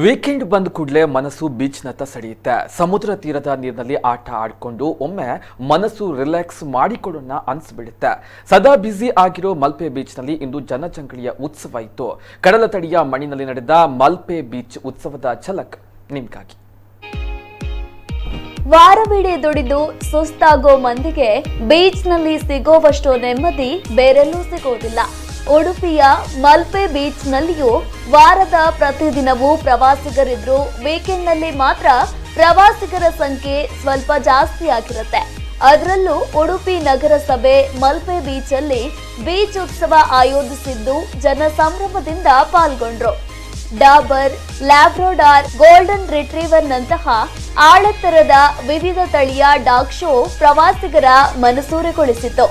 Weekend ಬಂದ ಕೂಡಲೇ ಮನಸ್ಸು ಬೀಚ್ನತ್ತ ಸೆಳೆಯುತ್ತೆ. ಸಮುದ್ರ ತೀರದ ನೀರಿನಲ್ಲಿ ಆಟ ಆಡಿಕೊಂಡು ಒಮ್ಮೆ ಮನಸ್ಸು ರಿಲ್ಯಾಕ್ಸ್ ಮಾಡಿಕೊಳ್ಳೋಣ ಅನ್ಸ್ಬಿಡುತ್ತೆ. ಸದಾ ಬ್ಯುಸಿ ಆಗಿರೋ ಮಲ್ಪೆ ಬೀಚ್ನಲ್ಲಿ ಇಂದು ಜನಜಂಗಳಿಯ ಉತ್ಸವ ಇತ್ತು. ಕಡಲ ತಡಿಯ ಮಣ್ಣಿನಲ್ಲಿ ನಡೆದ ಮಲ್ಪೆ ಬೀಚ್ ಉತ್ಸವದ ಝಲಕ್ ನಿಮ್ಗಾಗಿ. ವಾರವಿಡೀ ದುಡಿದು ಸುಸ್ತಾಗೋ ಮಂದಿಗೆ ಬೀಚ್ನಲ್ಲಿ ಸಿಗೋವಷ್ಟು ನೆಮ್ಮದಿ ಬೇರೆಲ್ಲೂ ಸಿಗೋದಿಲ್ಲ. ಉಡುಪಿಯ ಮಲ್ಪೆ ಬೀಚ್ನಲ್ಲಿಯೂ ವಾರದ ಪ್ರತಿದಿನವೂ ಪ್ರವಾಸಿಗರಿದ್ರು ವೀಕೆಂಡ್ನಲ್ಲಿ ಮಾತ್ರ ಪ್ರವಾಸಿಗರ ಸಂಖ್ಯೆ ಸ್ವಲ್ಪ ಜಾಸ್ತಿ ಆಗಿರುತ್ತೆ. ಅದರಲ್ಲೂ ಉಡುಪಿ ನಗರಸಭೆ ಮಲ್ಪೆ ಬೀಚಲ್ಲಿ ಬೀಚ್ ಉತ್ಸವ ಆಯೋಜಿಸಿದ್ದು, ಜನ ಸಂಭ್ರಮದಿಂದ ಪಾಲ್ಗೊಂಡ್ರು. ಡಾಬರ್, ಲ್ಯಾಬ್ರೋಡಾರ್, ಗೋಲ್ಡನ್ ರಿಟ್ರೀವರ್ ನಂತಹ ಆಳೆತ್ತರದ ವಿವಿಧ ತಳಿಯ ಡಾಗ್ ಶೋ ಪ್ರವಾಸಿಗರ ಮನಸೂರೆಗೊಳಿಸಿತು.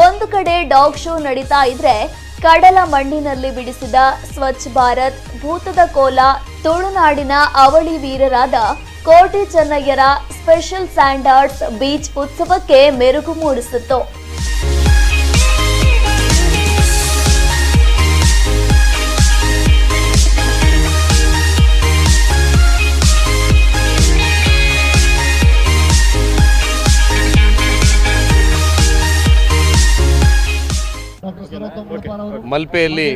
ಒಂದು ಕಡೆ ಡಾಗ್ ಶೋ ನಡೀತಾ ಇದ್ರೆ, ಕಡಲ ಮಣ್ಣಿನಲ್ಲಿ ಬಿಡಿಸಿದ ಸ್ವಚ್ಛ ಭಾರತ್, ಭೂತದ ಕೋಲ, ತುಳುನಾಡಿನ ಅವಳಿ ವೀರರಾದ ಕೋಟಿ ಚೆನ್ನಯ್ಯರ ಸ್ಪೆಷಲ್ ಸ್ಯಾಂಡ್ ಆರ್ಟ್ಸ್ ಬೀಚ್ ಉತ್ಸವಕ್ಕೆ ಮೆರುಗು ಮೂಡಿಸಿತ್ತು. ಮಲ್ಪೆಯಲ್ಲಿ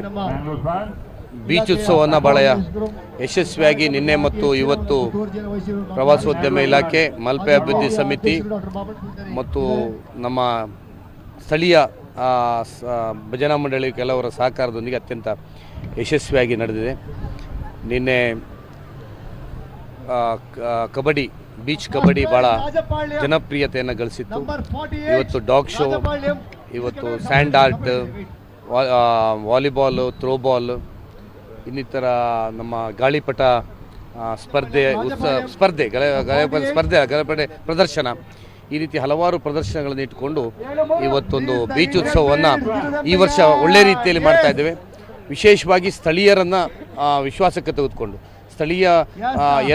ಬೀಚ್ ಉತ್ಸವವನ್ನು ಭಾಳ ಯಶಸ್ವಿಯಾಗಿ ನಿನ್ನೆ ಮತ್ತು ಇವತ್ತು ಪ್ರವಾಸೋದ್ಯಮ ಇಲಾಖೆ, ಮಲ್ಪೆ ಅಭಿವೃದ್ಧಿ ಸಮಿತಿ ಮತ್ತು ನಮ್ಮ ಸ್ಥಳೀಯ ಭಜನಾ ಮಂಡಳಿ ಕೆಲವರ ಸಹಕಾರದೊಂದಿಗೆ ಅತ್ಯಂತ ಯಶಸ್ವಿಯಾಗಿ ನಡೆದಿದೆ. ನಿನ್ನೆ ಕಬಡ್ಡಿ, ಬೀಚ್ ಕಬಡ್ಡಿ ಭಾಳ ಜನಪ್ರಿಯತೆಯನ್ನು ಗಳಿಸಿತ್ತು. ಇವತ್ತು ಡಾಗ್ ಶೋ, ಇವತ್ತು ಸ್ಯಾಂಡ್ ಆರ್ಟ್, ವಾಲಿಬಾಲು, ಥ್ರೋಬಾಲ್, ಇನ್ನಿತರ ನಮ್ಮ ಗಾಳಿಪಟ ಸ್ಪರ್ಧೆ, ಉತ್ಸವ ಸ್ಪರ್ಧೆ, ಗಾಳಿಪಟ ಸ್ಪರ್ಧೆ, ಗಾಳಿಪಟ ಪ್ರದರ್ಶನ, ಈ ರೀತಿ ಹಲವಾರು ಪ್ರದರ್ಶನಗಳನ್ನು ಇಟ್ಟುಕೊಂಡು ಇವತ್ತೊಂದು ಬೀಚ್ ಉತ್ಸವವನ್ನು ಈ ವರ್ಷ ಒಳ್ಳೆ ರೀತಿಯಲ್ಲಿ ಮಾಡ್ತಾ ಇದ್ದೇವೆ. ವಿಶೇಷವಾಗಿ ಸ್ಥಳೀಯರನ್ನು ವಿಶ್ವಾಸಕ್ಕೆ ತೆಗೆದುಕೊಂಡು ಸ್ಥಳೀಯ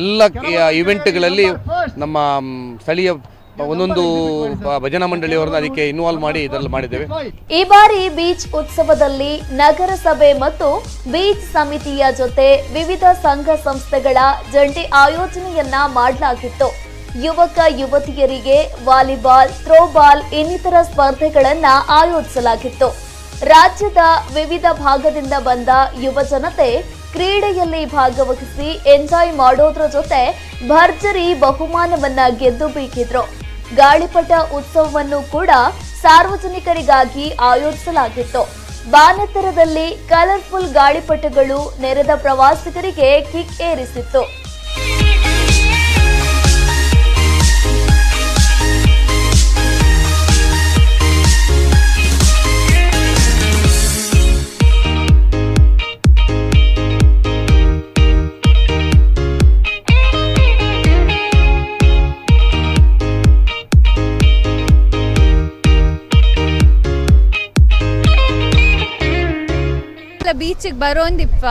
ಎಲ್ಲ ಇವೆಂಟ್ಗಳಲ್ಲಿ ನಮ್ಮ ಸ್ಥಳೀಯ ಒಂದೊಂದು ಭಜನಾ ಮಂಡಳಿಯವರನ್ನ ಅದಕ್ಕೆ ಇನ್ವಾಲ್ವ್ ಮಾಡಿ ಇದರಲ್ಲಿ ಮಾಡಿದ್ದೇವೆ. ಈ ಬಾರಿ ಬೀಚ್ ಉತ್ಸವದಲ್ಲಿ ನಗರಸಭೆ ಮತ್ತು ಬೀಚ್ ಸಮಿತಿಯ ಜೊತೆ ವಿವಿಧ ಸಂಘ ಸಂಸ್ಥೆಗಳ ಜಂಟಿ ಆಯೋಜನೆಯನ್ನ ಮಾಡಲಾಗಿತ್ತು. ಯುವಕ ಯುವತಿಯರಿಗೆ ವಾಲಿಬಾಲ್, ಥ್ರೋಬಾಲ್ ಇನ್ನಿತರ ಸ್ಪರ್ಧೆಗಳನ್ನ ಆಯೋಜಿಸಲಾಗಿತ್ತು. ರಾಜ್ಯದ ವಿವಿಧ ಭಾಗದಿಂದ ಬಂದ ಯುವ ಜನತೆ ಕ್ರೀಡೆಯಲ್ಲಿ ಭಾಗವಹಿಸಿ ಎಂಜಾಯ್ ಮಾಡೋದ್ರ ಜೊತೆ ಭರ್ಜರಿ ಬಹುಮಾನವನ್ನ ಗೆದ್ದು ಬೀಗಿದ್ರು. ಗಾಳಿಪಟ ಉತ್ಸವವನ್ನು ಕೂಡ ಸಾರ್ವಜನಿಕರಿಗಾಗಿ ಆಯೋಜಿಸಲಾಗಿತ್ತು. ಬಾನೆತ್ತರದಲ್ಲಿ ಕಲರ್ಫುಲ್ ಗಾಳಿಪಟಗಳು ನೆರೆದ ಪ್ರವಾಸಿಗರಿಗೆ ಕಿಕ್ ಏರಿಸಿತ್ತು. ಬೀಚಿಗೆ ಬರೋಂದಿಪ್ಪ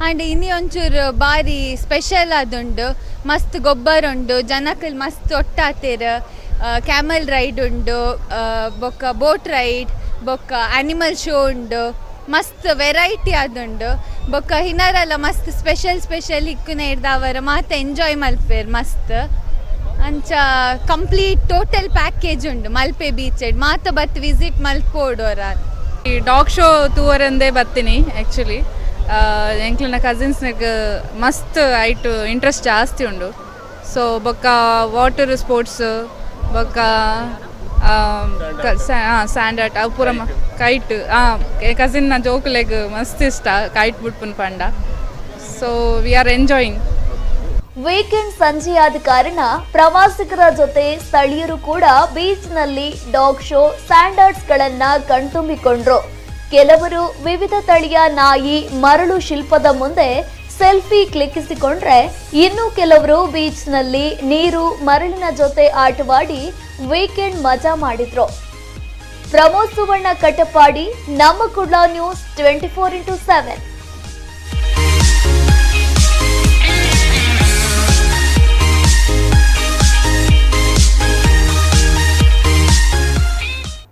ಆಂಡ್ ಇನಿ ಒಂಚೂರು ಬಾರಿ ಸ್ಪೆಷಲ್ ಆದುಂಡು. ಮಸ್ತ್ ಗೊಬ್ಬರ ಉಂಡು, ಜನಕಲ್ ಮಸ್ತ್ ಒಟ್ಟಾತೆರ್. ಕ್ಯಾಮಲ್ ರೈಡ್ ಉಂಡು, ಬೊಕ್ಕ ಬೋಟ್ ರೈಡ್, ಬೊಕ್ಕ ಆನಿಮಲ್ ಶೋ ಉಂಡು. ಮಸ್ತ್ ವೆರೈಟಿ ಆದುಂಡು. ಬೊಕ್ಕ ಹಿನರೆಲ್ಲ ಮಸ್ತ್ ಸ್ಪೆಷಲ್ ಸ್ಪೆಷಲ್ ಇಕ್ಕುನ ಇರ್ದಾವರ ಮಾತ ಎಂಜಾಯ್ ಮಲ್ಪೆರ್ ಮಸ್ತ್. ಅಂಚ ಕಂಪ್ಲೀಟ್ ಟೋಟಲ್ ಪ್ಯಾಕೇಜ್ ಉಂಡು ಮಲ್ಪೆ ಬೀಚ್. ಮಾತ ಬತ್ ವಿಸಿಟ್ ಮಲ್ಪೋಡೋರ. ಈ ಡಾಗ್ ಶೋ ತೂವರಂದೇ ಬತ್ತೀನಿ. ಆ್ಯಕ್ಚುಲಿ ಎಂಕ್ಲೆನ ಕಸಿನ್ಸ್ನಿಗ್ ಮಸ್ತ್ ಐಟ್ ಇಂಟ್ರೆಸ್ಟ್ ಜಾಸ್ತಿ ಉಂಡು. ಸೊ ಬೊಕ್ಕ ವಾಟರ್ ಸ್ಪೋರ್ಟ್ಸ್, ಬೊಕ್ಕ ಸ್ಯಾಂಡ್ ಆರ್ಟ್, ಅವು ಪೂರ, ಕೈಟ್. ಕಸಿನ್ನ ಜೋಕುಲೆಗ್ ಮಸ್ತ್ ಇಷ್ಟ ಕೈಟ್ ಬುಡ್ಪುನ್ ಪಂಡ. So we are enjoying. Weekend ಸಂಜೆಯಾದ ಕಾರಣ ಪ್ರವಾಸಿಗರ ಜೊತೆ ಸ್ಥಳೀಯರು ಕೂಡ ಬೀಚ್ನಲ್ಲಿ ಡಾಗ್ ಶೋ, ಸ್ಯಾಂಡರ್ಡ್ಸ್ ಗಳನ್ನ ಕಣ್ತುಂಬಿಕೊಂಡ್ರು. ಕೆಲವರು ವಿವಿಧ ತಳಿಯ ನಾಯಿ ಮರಳು ಶಿಲ್ಪದ ಮುಂದೆ ಸೆಲ್ಫಿ ಕ್ಲಿಕ್ಕಿಸಿಕೊಂಡ್ರೆ, ಇನ್ನು ಕೆಲವರು ಬೀಚ್ನಲ್ಲಿ ನೀರು ಮರಳಿನ ಜೊತೆ ಆಟವಾಡಿ ವೀಕೆಂಡ್ ಮಜಾ ಮಾಡಿದ್ರು. ಪ್ರಮೋದ್ ಸುವರ್ಣ ಕಟಪಾಡಿ, ನಮ್ಮ ಕುಡ್ಲ, ನ್ಯೂಸ್ 24x7.